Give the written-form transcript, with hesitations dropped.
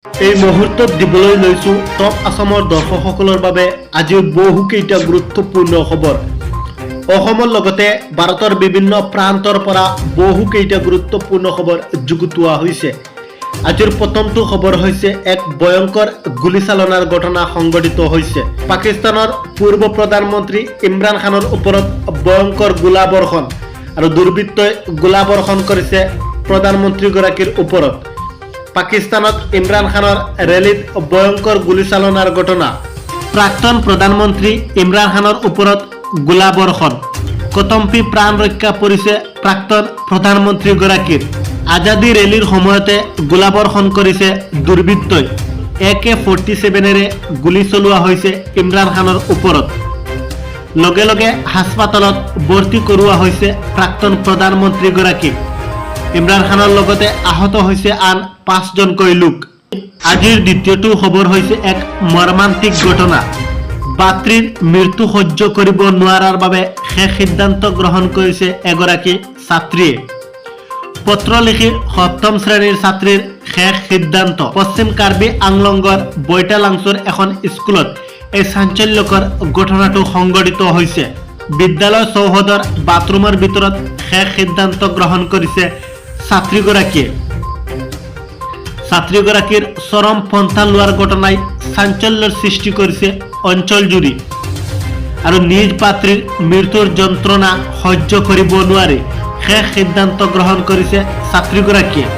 এই মুহূৰ্তত দিবলৈ লৈছো টপ আছামৰ দৰ্শকসকলৰ বাবে আজিৰ বহুকেইটা গুৰুত্বপূৰ্ণ খবৰ। অসমৰ লগতে ভাৰতৰ বিভিন্ন প্ৰান্তৰ পৰা বহুকেইটা গুৰুত্বপূৰ্ণ খবৰ যুগুতোৱা হৈছে। আজিৰ প্ৰথমটো খবৰ হৈছে এক ভয়ংকৰ গুলীচালনাৰ ঘটনা সংঘটিত হৈছে। পাকিস্তানৰ পূৰ্ব প্ৰধানমন্ত্ৰী ইমৰান খানৰ ওপৰত ভয়ংকৰ গোলাবৰ্ষণ আৰু দুৰ্বৃত্তই গোলাবৰ্ষণ কৰিছে প্ৰধানমন্ত্ৰীগৰাকীৰ ওপৰত। পাকিস্তানত ইমৰান খানৰ ৰেলীত ভয়ংকৰ গুলীচালনাৰ ঘটনা। প্ৰাক্তন প্ৰধানমন্ত্ৰী ইমৰান খানৰ ওপৰত গোলাবৰ্ষণ। কথমপি প্ৰাণ ৰক্ষা পৰিছে প্ৰাক্তন প্ৰধানমন্ত্ৰীগৰাকীৰ। আজাদী ৰেলীৰ সময়তে গোলাবৰ্ষণ কৰিছে দুৰ্বৃত্তই। একে 47ৰে গুলী চলোৱা হৈছে ইমৰান খানৰ ওপৰত। লগে লগে হাস্পাতালত ভৰ্তি কৰোৱা হৈছে প্ৰাক্তন প্ৰধানমন্ত্ৰীগৰাকীক। ইমৰান খানৰ লগতে আহত হৈছে আন পাঁচজনকৈ লোক। আজিৰ দ্বিতীয়টো খবৰ হৈছে এক মৰ্মান্তিক ঘটনা। ভাতৃৰ মৃত্যু সহ্য কৰিব নোৱাৰাৰ বাবে শেষ সিদ্ধান্ত গ্ৰহণ কৰিছে এগৰাকী ছাত্ৰীয়ে। পত্ৰ লিখি সপ্তম শ্ৰেণীৰ ছাত্ৰীৰ শেষ সিদ্ধান্ত। পশ্চিম কাৰ্বি আংলঙৰ বৈটালাংছুৰ এখন স্কুলত এই চাঞ্চল্যকৰ ঘটনাটো সংঘটিত হৈছে। বিদ্যালয় চৌহদৰ বাথৰুমৰ ভিতৰত শেষ সিদ্ধান্ত গ্ৰহণ কৰিছে ছাত্ৰীগৰাকীয়ে। ছাত্ৰীগৰাকীৰ চৰম পন্থা লোৱাৰ ঘটনাই চাঞ্চল্যৰ সৃষ্টি কৰিছে অঞ্চলজুৰি আৰু নিজ ভাতৃৰ মৃত্যুৰ যন্ত্ৰণা সহ্য কৰিব নোৱাৰি শেষ সিদ্ধান্ত গ্ৰহণ কৰিছে ছাত্ৰীগৰাকীয়ে।